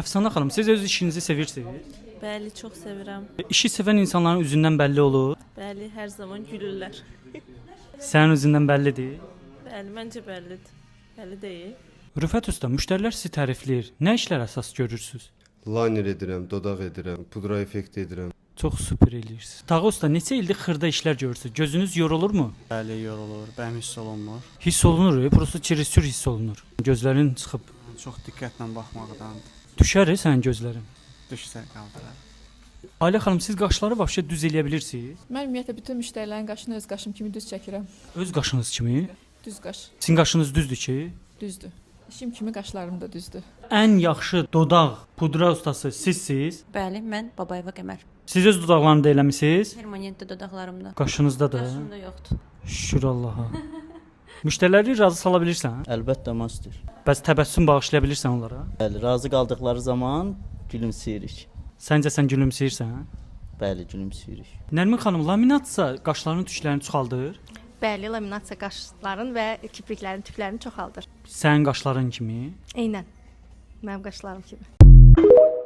Əfsanə xanım, siz öz işinizi sevirsiniz? Bəli, çox sevirəm. İşi sevən insanların üzündən bəlli olur. Bəli, hər zaman gülürlər. Sənin üzündən bəllidir. Bəli, məncə bəllidir. Bəlli deyil. Rüfət usta, müştərilər sizi tərifləyir. Nə işlər əsas görürsüz? Liner edirəm, dodaq edirəm, pudra effekti edirəm. Çox super eləyirsiniz. Tağı usta, neçə ildir xırda işlər görürsüz? Gözünüz yorulurmu? Bəli, yorulur, bəhim hiss olunmur. Hiss olunur, prosta çirisür hiss olunur. Gözlərin çıxıb Çox diqqətlə baxmaqdan düşər sənin gözlərin. Düşsə qaldırar. Ailə xanım, siz qaşları vəbşə düz eləyə bilirsiniz? Mən ümumiyyətlə bütün müştərilərin qaşını öz qaşım kimi düz çəkirəm. Öz qaşınız kimi? Düz qaş, Sizin qaşınız düzdür ki? Düzdür. İşim kimi qaşlarım da düzdür. Ən yaxşı dodaq pudra ustası sizsiz. Bəli, mən Babayeva Qəmər. Siz öz dodaqlarını da eləmisiniz? Permanentdə dodaqlarımda. Qaşınızda da. Qaşımda yoxdur. Şükür Allaha. Müştəriləri razı sala bilirsən? Əlbəttə, master. Bəs təbəssüm bağışlaya bilirsən onlara? Bəli, razı qaldıqları zaman gülümsəyirik. Səncə sən gülümsəyirsən? Bəli, gülümsəyirik. Nərmin xanım, laminatsa qaşların tüklərini çoxaldır. Bəli, laminasiya qaşların və kipriklərin tüklərini çoxaldır. Sənin qaşların kimi. Eynən. Mənim qaşlarım kimi.